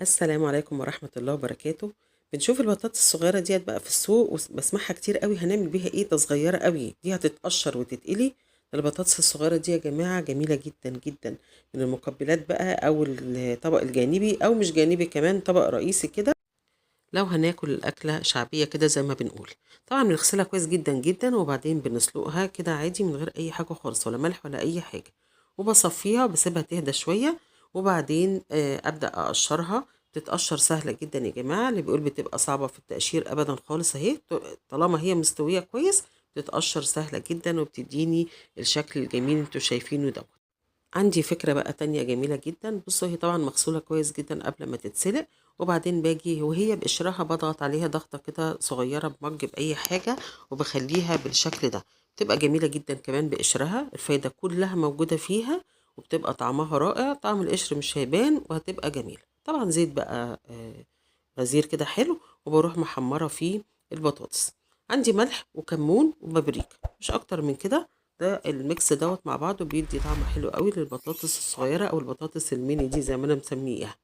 السلام عليكم ورحمة الله وبركاته. بنشوف البطاطس الصغيرة ديت بقى في السوق وبسمعها كتير قوي، هنعمل بيها ايه؟ ده صغيرة قوي دي، هتتقشر وتتقلي. البطاطس الصغيرة دي يا جماعة جميلة جدا جدا، من المقبلات بقى او الطبق الجانبي او مش جانبي كمان، طبق رئيسي كده لو هناكل الأكلة شعبية كده زي ما بنقول. طبعا بنغسلها كويس جدا جدا، وبعدين بنسلقها كده عادي من غير أي حاجة خالص، ولا ملح ولا أي حاجة، وبصفيها وبسيبها تهدى شوية، وبعدين أبدأ أقشرها. بتتقشر سهلة جدا يا جماعة، اللي بيقول بتبقى صعبة في التقشير أبدا خالص، أهي طالما هي مستوية كويس بتتقشر سهلة جدا، وبتديني الشكل الجميل اللي انتوا شايفينه دوت. عندي فكرة بقى تانية جميلة جدا. بصوا هي طبعا مغسولة كويس جدا قبل ما تتسلق، وبعدين باجي وهي بقشرها بضغط عليها ضغطة كده صغيرة بمج بأي حاجة، وبخليها بالشكل ده، بتبقى جميلة جدا كمان بقشرها، الفايدة كلها موجودة فيها، وبتبقى طعمها رائع، طعم القشر مش هيبان وهتبقى جميلة. طبعا زيت بقى غزير كده حلو، وبروح محمرة فيه البطاطس. عندي ملح وكمون وبابريكا، مش أكتر من كده. ده ال mix دوت مع بعضه بيدي طعم حلو قوي للبطاطس الصغيرة أو البطاطس الميني دي زي ما أنا مسميها.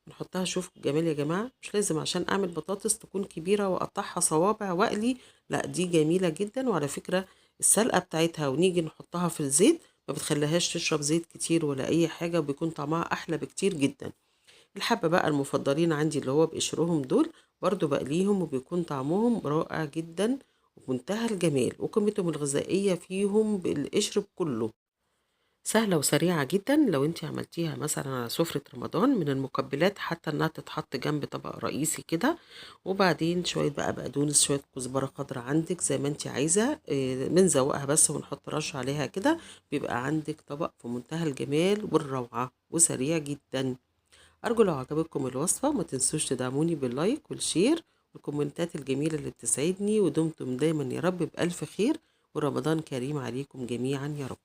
بنحطها، شوف الجمال يا جماعة، مش لازم عشان أعمل بطاطس تكون كبيرة وأقطعها صوابع وأقلي، لا دي جميلة جدا. وعلى فكرة السلقة بتاعتها ونيجي نحطها في الزيت ما بتخليهاش تشرب زيت كتير ولا أي حاجة، وبيكون طعمها أحلى بكتير جدا. الحبة بقى المفضلين عندي اللي هو بقشرهم دول برضو بقليهم، وبيكون طعمهم رائع جدا ومنتهى الجمال، وقيمتهم الغذائية فيهم بالقشر كله. سهلة وسريعة جدا لو انتي عملتيها مثلا على سفرة رمضان، من المقبلات حتى انها تتحط جنب طبق رئيسي كده. وبعدين شوية بقى بقدونس، شوية كزبرة خضراء عندك زي ما انتي عايزة، بنزوقها بس ونحط رشة عليها كده، بيبقى عندك طبق في منتهى الجمال والروعة وسريع جدا. أرجو لو عجبتكم الوصفة ما تنسوش تدعموني بال like وال share والكومنتات الجميلة اللي بتسعدني، ودمتم دايما يا رب بألف خير، ورمضان كريم عليكم جميعا يا رب.